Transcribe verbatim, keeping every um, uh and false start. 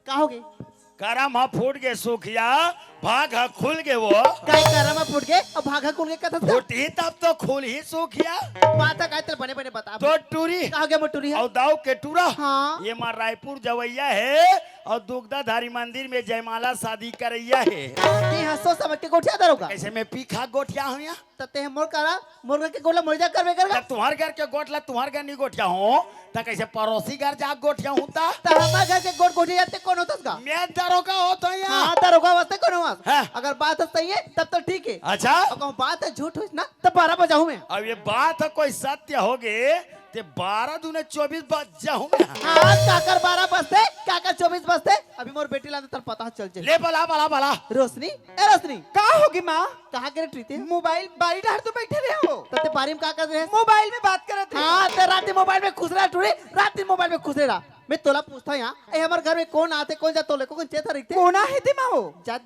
का होगे? करम ह फूट गे सुखिया, भाग ह खुल गे वो। काय करम ह फूट गे अउ भाग ह खुल गे कथस का? फूटही तब तो खुलही सुखिया। बात ह काय तेला बने बने बता। तो टूरी। का होगे मोर टूरी ह? अउ दाऊ के टूरा। हाँ। ये माँ रायपुर जवैया हे अउ दुग्धाधारी मंदिर में जयमाला शादी करैया हे। तें ह सोच समझ के गोठिया दरोगा। कैसे मैं पीखा गोठिया हूँ या? त तें ह मोर करा, मोर घर के गोठ ला मोर जा करबे करगा। त तुम्हार घर के गोठ ला तुम्हार घर नहीं गोठिया हूँ, त कैसे पड़ोसी घर जा गोठिया हूँ त? त हमर घर के गोठ गोठिया जाथे कोन होथस का? मैं दरोगा होत हूँ या। हाँ, दरोगा वास्ते कोन होथस? हाँ। अगर बात ह सही हे, तब तो ठीक हे। अच्छा। अउ कहूँ बात ह झूठ होइस ना, त बारह बजाहूँ मैं। अब ये बात ह कोई सत्य होगे, ते बारह दूने चौबीस बज जाहूँ मैं। हाँ, काकर बारह बजथे, काकर चौबीस बजथे, अभी मोर बेटी ला अंदर पता चल जाही। ले बला, बला, बला। रोशनी, ए रोशनी। का होगे माँ? कहाँ गे रहे टूरी तें? मोबाइल बारी डहर तो बइठे रहे हो। त तें बारी में का करत रहे? मोबाइल में बात करत रहे। हाँ, तें रात दिन मोबाइल में खुश रहा टूरी, रात दिन मोबाइल में खुश रहा। मैं तोला पूछत हूँ या, ए हमर घर में कोन आथे, कोन जाथे, तोला कोन चेत रहिथे? कोन आथे माँ वो? जा देख।